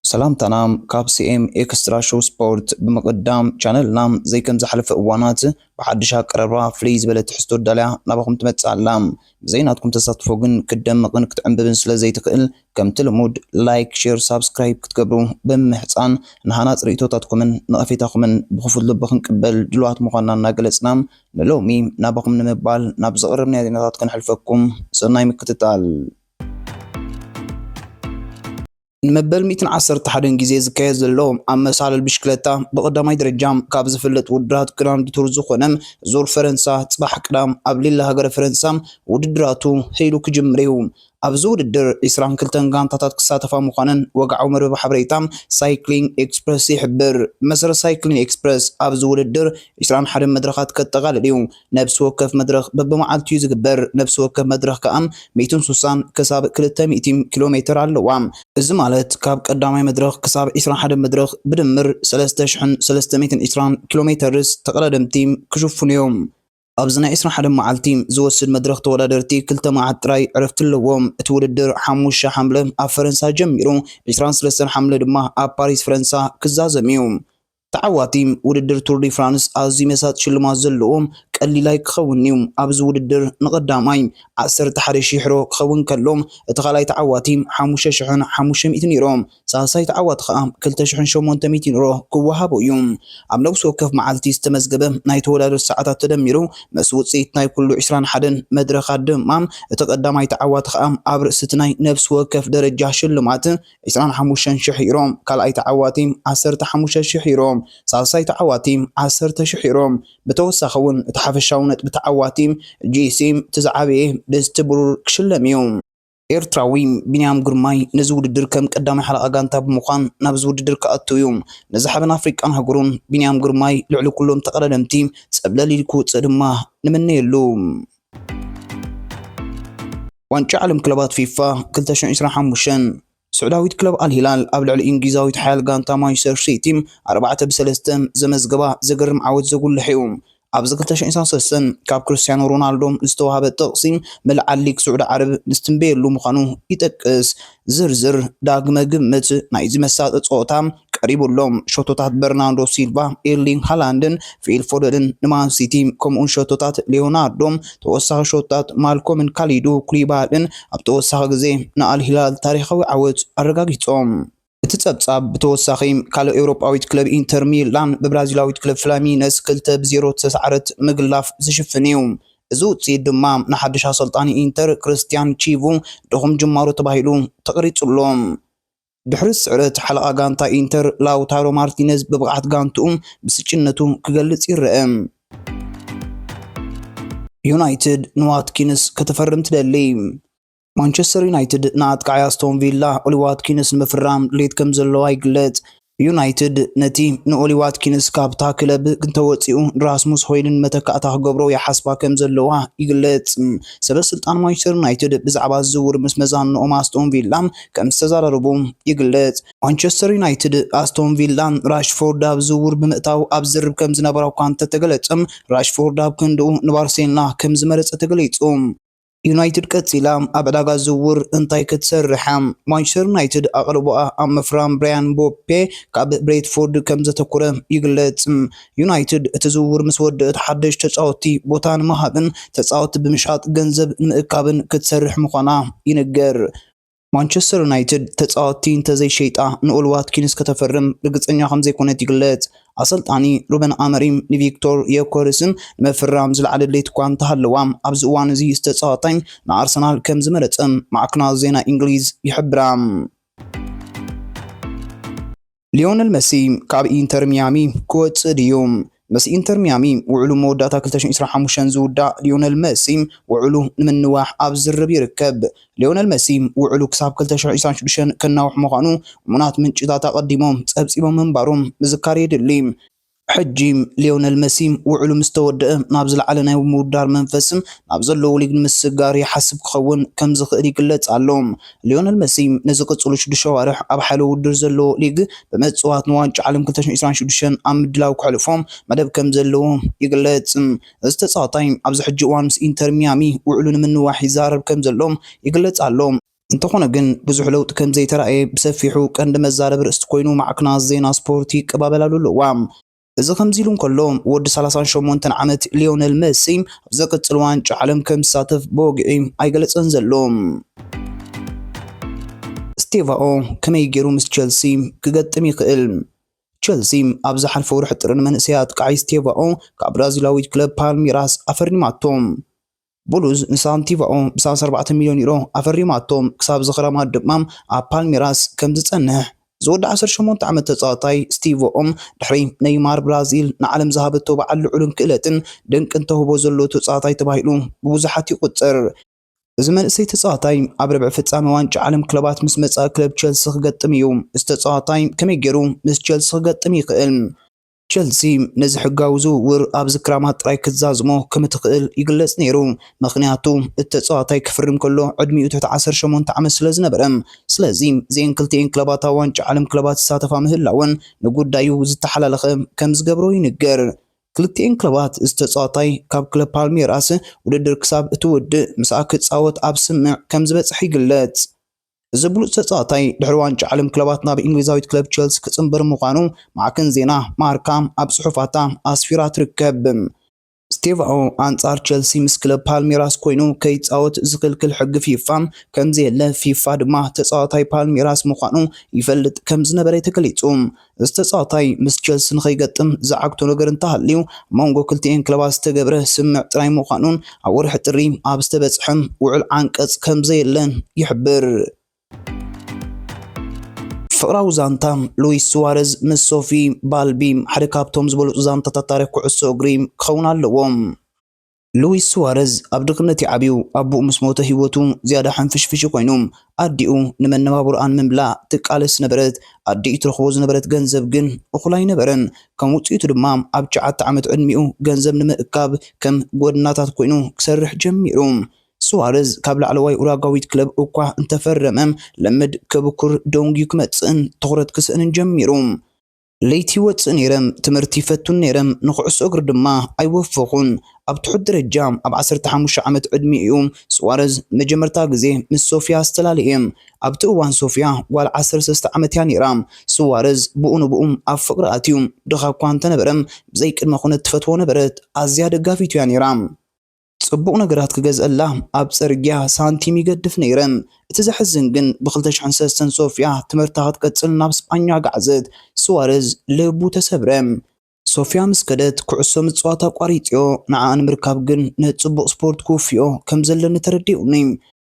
ሰላምታና ካብ ሲኤም ኤክስትራ ሾው ስፖርት። ብምቕዳም ቻነልና ዘይከም ዝሓለፈ እዋናት ብሓድሽ ኣቀራርባ ፍልይ ዝበለ ትሕዝቶ ዳልያ ናባኹም ትመጽእ ኣላ። ብዘይ ናትኩም ተሳትፎ ግን ክትደምቕን ክትዕንብብን ስለ ዘይትኽእል፣ ከምቲ ልሙድ ላይክ፣ ሼር፣ ሳብስክራይብ ክትገብሩ ብምምሕጻን፣ ንሃናጽ ርእይቶታትኩምን ነቐፌታኹምን ብኽፉት ልቢ ክንቅበል ድሉዋት ምዃንና እናገለጽና፣ ንሎሚ ናባኹም ንምባል ናብ ዘቕረብናዮ ዜናታት ከነሕልፈኩም። ሰናይ ምክትታል። ንመበል ሚእትን ዓሰርተ ሓደን ግዜ ዝካየድ ዘሎ ኣብ መሳለል ብሽክለታ ብቐዳማይ ደረጃ ካብ ዝፍለጥ ውድድራት ግራንድ ቱር ዝኾነ ዙር ፈረንሳ፣ ጽባሕ ቅዳም ኣብ ሊል ሃገረ ፈረንሳ ውድድራቱ ሄሉ ክጅምር እዩ። ኣብዚ ውድድር ዒስራን ክልተን ጋንታታት ክሳተፋ ምዃነን ወግዓዊ መርበብ ሓበሬታ ሳይክሊንግ ኤክስፕረስ ይሕብር። ብመሰረት ሳይክሊንግ ኤክስፕረስ፣ ኣብዚ ውድድር ዒስራን ሓደን መድረኻት ከጠቓልል እዩ። ነፍሲ ወከፍ መድረኽ በብመዓልቱ እዩ ዝግበር። ነፍሲ ወከፍ መድረኽ ከኣ ሚእትን ሱሳን ክሳብ ክልተ ሚእቲ ኪሎ ሜትር ኣለዋ። እዚ ማለት ካብ ቀዳማይ መድረኽ ክሳብ ዒስራን ሓደን መድረኽ ብድምር ሰለስተ ሽሕን ሰለስተ ሚእትን ዒስራን ኪሎ ሜትርስ ተቐዳደምቲ ክሽፍኑ እዮም። ኣብዚ ናይ ዒስራን ሓደን መዓልቲ ዝወስድ መድረኽ ተወዳደርቲ ክልተ መዓልቲ ጥራይ ዕረፍቲ ኣለዎም። እቲ ውድድር ሓሙሽተ ሓምለ ኣብ ፈረንሳ ጀሚሩ፣ ዒስራን ሰለስተን ሓምለ ድማ ኣብ ፓሪስ ፈረንሳ ክዛዘም እዩ። ተዓዋቲ ውድድር ቱር ዲ ፍራንስ ኣዝዩ መሳጢ ሽልማት ዘለዎ ቀሊል ኣይክኸውን እዩ። ኣብዚ ውድድር ንቐዳማይ ዓሰርተ ሓደ ሺሕ ዩሮ ክኸውን ከሎ፣ እቲ ካልኣይ ተዓዋቲ ሓሙሽተ ሽሕን ሓሙሽተ ሚእትን ዩሮ፣ ሳልሳይ ተዓዋቲ ከኣ ክልተ ሽሕን ሸሞንተ ሚእትን ዩሮ ክወሃቦ እዩ። ኣብ ነፍሲ ወከፍ መዓልቲ ዝተመዝገበ ናይ ተወዳደርቲ ሰዓታት ተደሚሩ፣ ምስ ውጽኢት ናይ ኩሉ ዒስራን ሓደን መድረኻት ድማ፣ እቲ ቀዳማይ ተዓዋቲ ከኣ ኣብ ርእሲ እቲ ናይ ነፍሲ ወከፍ ደረጃ ሽልማት ዒስራን ሓሙሽተን ሽሕ ዩሮ፣ ካልኣይ ተዓዋቲ ዓሰርተ ሓሙሽተ ሽሕ ዩሮ፣ ሳልሳይ ተዓዋቲ ዓሰርተ ሽሕ ዩሮ። ብተወሳኺ እውን እቲ ሓፈሻዊ ነጥቢ ተዓዋቲ ጂሲ እቲ ዝዓበየ ድስቲ ብሩር ክሽለም እዩ። ኤርትራዊ ቢንያም ግርማይ ነዚ ውድድር ከም ቀዳማይ ሓለቓ ጋንታ ብምዃን ናብዚ ውድድር ክኣቱ እዩ። ንዝሓበን ኣፍሪቃን ሃገሩን ቢንያም ግርማይ ልዕሊ ኩሎም ተቐዳደምቲ ጸብለል ኢሉ ክውጽእ ድማ ንምነየሉ። ዋንጫ ዓለም ክለባት ፊፋ ክልተ ሽሕን ዕስራን ሓሙሽተን፣ ስዑዳዊት ክለብ ኣልሂላል ኣብ ልዕሊ እንግሊዛዊት ሓያል ጋንታ ማንቸስተር ሲቲ ኣርባዕተ ብሰለስተ ዘመዝገባ ዘገርም ዓወት ዘጉልሕ እዩ። ኣብዚ ክልተ ሽሕን ዕስራን ሰለስተን ካብ ክርስቲያኖ ሮናልዶ ዝተዋህበ ጥቕሲ፣ ምልዓል ሊግ ስዑዲ ዓረብ ንዝትንበየሉ ምዃኑ ይጠቅስ። ዝርዝር ዳግመ ግምት ናይዚ መሳጢ ጸወታ ቀሪቡ ኣሎ። ሸቶታት በርናርዶ ሲልቫ፣ ኤርሊንግ ሃላንድን ፊል ፎደንን ንማን ሲቲ፣ ከምኡውን ሸቶታት ሊዮናርዶ፣ ተወሳኺ ሸቶታት ማልኮምን ካሊዱ ኩሊባልን ኣብ ተወሳኺ ግዜ ንኣል ሂላል ታሪኻዊ ዓወት ኣረጋጊጾም። እቲ ጸብጻብ ብተወሳኺ ካልእ ኤውሮጳዊት ክለብ ኢንተር ሚላን ብብራዚላዊት ክለብ ፍላሚነስ ክልተ ብ ዜሮ ዝተሳዕረት ምግላፍ ዝሽፍን እዩ። እዚ ውጽኢት ድማ ንሓድሽ ኣሰልጣኒ ኢንተር ክርስቲያን ቺቩ ድኹም ጅማሮ ተባሂሉ ተቐሪጹ ኣሎ። ድሕሪ ስዕረት ሓለቓ ጋንታ ኢንተር ላውታሮ ማርቲነዝ ብብቕዓት ጋንትኡ ብስጭነቱ ክገልጽ ይረአ። ዩናይትድ ንዋትኪንስ ከተፈርም ትደሊ። ማንቸስተር ዩናይትድ ንኣጥቃዓይ ኣስቶን ቪላ ኦሊ ዋትኪንስ ንምፍራም ድሌት ከም ዘለዋ ይግለጽ። ዩናይትድ ነቲ ንኦሊ ዋትኪንስ ካብታ ክለብ እንተወጺኡ ንራስሙስ ሆይሉንድ መተካእታ ክገብሮ ይሓስባ ከም ዘለዋ ይግለጽ። ሰበ ስልጣን ማንቸስተር ዩናይትድ ብዛዕባ ዝውውር ምስ መዛንኦም ኣስቶን ቪላ ከም ዝተዘራረቡ ይግለጽ። ማንቸስተር ዩናይትድ ኣስቶን ቪላን ራሽፎርድ ኣብ ዝውውር ብምእታው ኣብ ዝርብ ከም ዝነበራ እኳ እንተተገለጸ፣ ራሽፎርድ ኣብ ክንድኡ ንባርሴሎና ከም ዝመረጸ ተገሊጹ። ዩናይትድ ቀጺላ ኣብ ዕዳጋ ዝውውር እንታይ ክትሰርሕ? ማንቸስተር ዩናይትድ ኣቓልቦኣ ኣብ ምፍራም ብራያን ምባፔ ካብ ብሬትፎርድ ከም ዘተኮረ ይግለጽ። ዩናይትድ እቲ ዝውውር ምስ ወደአት ሓደሽቲ ተጻወትቲ ቦታ ንምሃብን ተጻወትቲ ብምሻጥ ገንዘብ ንምእካብን ክትሰርሕ ምዃና ይንገር። ማንቸስተር ዩናይትድ ተጻወትቲ እንተዘይሸይጣ ንኦሊ ዋትኪንስ ከተፈርም ርግጸኛ ከም ዘይኮነት ይግለጽ። ኣሰልጣኒ ሩበን ኣመሪም ንቪክቶር ዮከርስን ንምፍራም ዝለዓለ ድሌት እኳ እንተሃለዋ፣ ኣብዚ እዋን እዚ ዝተጻወታይ ንኣርሰናል ከም ዝመረጸ ማዕከናት ዜና እንግሊዝ ይሕብራ። ሊዮነል መሲ ካብ ኢንተር ሚያሚ ክወጽእ ድዩ? ምስ ኢንተር ሚያሚ ውዕሉ መወዳእታ ክልተ ሽሕን ዕስራን ሓሙሽተን ዝውዳእ ሊዮነል መሲ ውዕሉ ንምንዋሕ ኣብ ዝርርብ ይርከብ። ሊዮነል መሲ ውዕሉ ክሳብ ክልተ ሽሕን ዕስራን ሽዱሽተን ከናውሕ ምዃኑ እሙናት ምንጭታት ኣቐዲሞም ጸብጺቦም ምንባሮም ምዝካር የድሊ። ሕጂ ሊዮነል መሲ ውዕሉ ምስ ተወደአ ናብ ዝለዓለ ናይ ምውዳር መንፈስ ናብ ዘለዎ ሊግ ንምስግጋር ይሓስብ ክኸውን ከም ዝኽእል ይግለጽ ኣሎ። ሊዮነል መሲ ንዝቕጽሉ ሽዱሽተ ኣዋርሕ ኣብ ሓደ ውድድር ዘለዎ ሊግ ብምጽዋት ንዋንጫ ዓለም ክልተ ሽሕን ዕስራን ሽዱሽተን ኣብ ምድላው ከሕልፎ መደብ ከም ዘለዎ ይግለጽ። እዚ ተጻዋታይ ኣብዚ ሕጂ እዋን ምስ ኢንተር ሚያሚ ውዕሉ ንምንዋሕ ይዛረብ ከም ዘሎ ይግለጽ ኣሎ። እንተኾነ ግን ብዙሕ ለውጢ ከም ዘይተራእየ ብሰፊሑ ቀንዲ መዛረቢ ርእስቲ ኮይኑ ማዕክናት ዜና ስፖርት ይቀባበላሉ ኣለዋ። እዚ ከምዚ ኢሉ እንከሎ፣ ወዲ ሰላሳን ሸሞንተን ዓመት ሊዮነል መሲ ኣብ ዘቀጽል ዋንጫ ዓለም ከም ዝሳተፍ ብወግዒ ኣይገለጸን ዘሎ። ስቴቫኦ ከመይ ገይሩ ምስ ቸልሲ ክገጥም ይኽእል? ቸልሲ ኣብ ዝሓለፈ ወርሒ ጥሪ ንመንእሰይ ኣጥቃዓይ ስቴቫኦ ካብ ብራዚላዊት ክለብ ፓልሚራስ ኣፈሪማቶ። ብሉዝ ንሳንቲቫኦ ብ ሰላሳ ኣርባዕተ ሚልዮን ዩሮ ኣፈሪማቶ፣ ክሳብ ዝኽረማት ድማ ኣብ ፓልሚራስ ከም ዝጸንሕ ዝወዲ ዓሰርተ ሸሞንተ ዓመት ተጻዋታይ ስቲቮኦም ድሕሪ ነይማር ብራዚል ንዓለም ዝሃበቶ በዓል ልዑልን ክእለትን ድንቅን ተውህቦ ዘለዎ ተጻዋታይ ተባሂሉ ብብዙሓት ይቑጸር። እዚ መንእሰይ ተጻዋታይ ኣብ ርብዒ ፍጻመ ዋንጫ ዓለም ክለባት ምስ መጻ ክለብ ቸልሲ ክገጥም እዩ። እዚ ተጻዋታይ ከመይ ገይሩ ምስ ቸልሲ ክገጥም ይኽእል? ቸልሲ ነዚ ሕጋዊ ዝውውር ኣብዚ ክራማት ጥራይ ክትዛዝሞ ከም እትኽእል ይግለጽ ነይሩ፣ ምኽንያቱ እቲ ተጻዋታይ ክፍርም ከሎ ዕድሚኡ ትሕቲ ዓሰርተ ሸሞንተ ዓመት ስለ ዝነበረ። ስለዚ እዚአን ክልቲኤን ክለባት ኣብ ዋንጫ ዓለም ክለባት ዝሳተፋ ምህላወን ንጉዳዩ ዝተሓላለኸ ከም ዝገብሮ ይንገር። ክልቲኤን ክለባት እዚ ተጻዋታይ ካብ ክለብ ፓልሜራስ ውድድር ክሳብ እትውድእ ምስኣ ክጻወት ኣብ ስምምዕ ከም ዝበጽሕ ይግለጽ። እዚ ብሉጽ ተጻዋታይ ድሕሪ ዋንጫ ዓለም ክለባት ናብ እንግሊዛዊት ክለብ ቸልሲ ክጽንበር ምዃኑ ማዕከን ዜና ማርካ ኣብ ጽሑፋታ ኣስፊራ ትርከብ። ስቴቫኦ ኣንጻር ቸልሲ ምስ ክለብ ፓልሜራስ ኮይኑ ከይጻወት ዝኽልክል ሕጊ ፊፋ ከም ዘየለ፣ ፊፋ ድማ ተጻዋታይ ፓልሜራስ ምዃኑ ይፈልጥ ከም ዝነበረ ተገሊጹ። እዚ ተጻዋታይ ምስ ቸልሲ ንኸይገጥም ዝዓግቶ ነገር እንተሃልዩ፣ ኣብ መንጎ ክልቲኤን ክለባት ዝተገብረ ስምምዕ ጥራይ ምዃኑን ኣብ ወርሒ ጥሪ ኣብ ዝተበጽሐ ውዕል ዓንቀጽ ከም ዘየለን ይሕብር። ፍቕራዊ ዛንታ፣ ሉዊስ ሱዋረዝ ምስ ሶፊ ባልቢ ሓደ ካብቶም ዝበለጹ ዛንታታት ታሪኽ ኩዕሶ እግሪ ክኸውን ኣለዎ። ሉዊስ ሱዋረዝ ኣብ ድኽነት እዩ ዓብዩ። ኣቦኡ ምስ ሞተ ህይወቱ ዝያዳ ሕንፍሽፍሽ ኮይኑ፣ ኣዲኡ ንመነባብሮኣ ንምምላእ ትቃለስ ነበረት። ኣዲኡ ትረኽቦ ዝነበረት ገንዘብ ግን እኹል ኣይነበረን። ከም ውጽኢቱ ድማ ኣብ ትሽዓተ ዓመት ዕድሚኡ ገንዘብ ንምእካብ ከም ጎደናታት ኮይኑ ክሰርሕ ጀሚሩ። ሱዋረዝ ካብ ላዕለዋይ ኡራጓዊት ክለብ እኳ እንተፈረመ፣ ልምድ ከብኩር ደንጉዩ ክመጽእን ትኹረት ክስእንን ጀሚሩ። ለይቲ ይወጽእ ነይረ፣ ትምህርቲ ይፈቱን ነይረ፣ ንኹዕሶ እግሪ ድማ ኣይወፈኹን። ኣብ ትሑት ደረጃ ኣብ ዓሰርተ ሓሙሽተ ዓመት ዕድሚኡ እዩ ሱዋረዝ መጀመርታ ግዜ ምስ ሶፊያ ዝተላለየ። ኣብቲ እዋን ሶፊያ ጓል ዓሰርተ ሰለስተ ዓመት እያ ነይራ። ሱዋረዝ ብኡ ንብኡ ኣብ ፍቕሪ ኣትዩ። ድኻ እኳ እንተነበረ፣ ብዘይ ቅድመ ኩነት ትፈትዎ ነበረት። ኣዝያ ደጋፊቱ እያ ነይራ። ጽቡቕ ነገራት ክገዝአላ ኣብ ጽርግያ ሳንቲም ይገድፍ ነይረ። እቲ ዘሕዝን ግን፣ ብ ክልተ ሽሕን ሰለስተን ሶፊያ ትምህርታ ክትቀጽል ናብ ስጳኛ ገዓዘት። ሱዋረዝ ልቡ ተሰብረ። ሶፊያ ምስ ከደት፣ ኩዕሶ ምጽዋት ኣቋሪጽዮ። ንዓኣ ንምርካብ ግን ንጽቡቕ ስፖርት ክውፍዮ ከም ዘለኒ ተረዲኡኒ።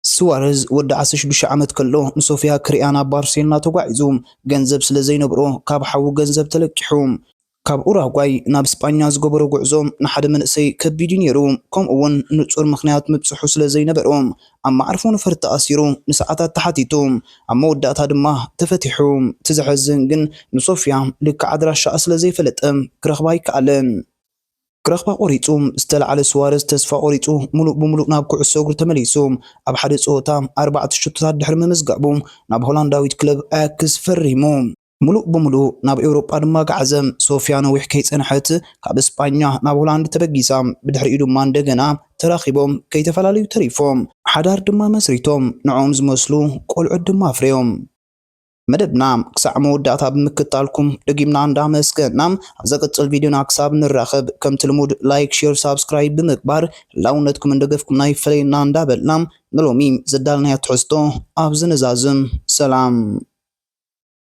ሱዋረዝ ወዲ ዓሰርተ ሽዱሽተ ዓመት ከሎ ንሶፊያ ክሪኣ ናብ ባርሴሎና ተጓዒዙ። ገንዘብ ስለ ዘይነብሮ፣ ካብ ሓዉ ገንዘብ ተለቂሑ። ካብ ኡራጓይ ናብ ስጳኛ ዝገበሮ ጉዕዞ ንሓደ መንእሰይ ከቢድ እዩ ነይሩ፣ ከምኡ እውን ንጹር ምኽንያት ምብጽሑ ስለ ዘይነበሮ፣ ኣብ መዓርፎ ነፈርቲ ተኣሲሩ ንሰዓታት ተሓቲቱ፣ ኣብ መወዳእታ ድማ ተፈቲሑ። እቲ ዘሕዝን ግን፣ ንሶፍያ ልክዕ ኣድራሻኣ ስለ ዘይፈለጠ ክረኽባ ኣይከኣለን። ክረኽባ ቆሪጹ ዝተላዕለ ሱዋረዝ፣ ተስፋ ቆሪጹ ምሉእ ብምሉእ ናብ ኩዕሶ እግሪ ተመሊሱ። ኣብ ሓደ ጸወታ ኣርባዕተ ሽቶታት ድሕሪ ምምዝጋቡ፣ ናብ ሆላንዳዊት ክለብ ኣያክስ ፈሪሙ። ምሉእ ብምሉእ ናብ ኤውሮጳ ድማ ገዓዘ። ሶፍያ ነዊሕ ከይጸንሐት ካብ እስጳኛ ናብ ሆላንድ ተበጊሳ። ብድሕሪኡ ድማ እንደገና ተራኺቦም ከይተፈላለዩ ተሪፎም። ሓዳር ድማ መስሪቶም። ንዕኦም ዝመስሉ ቆልዑት ድማ ኣፍርዮም። መደብና ክሳዕ መወዳእታ ብምክታልኩም ደጊምና እንዳመስገና፣ ኣብ ዘቀጽል ቪድዮና ክሳብ ንራኸብ፣ ከምቲ ልሙድ ላይክ፣ ሼር፣ ሳብስክራይብ ብምግባር ህላውነትኩምን ደገፍኩምና ይፈለየና እንዳበልና፣ ንሎሚ ዘዳለናዮ ትሕዝቶ ኣብዚ ንዛዝም። ሰላም።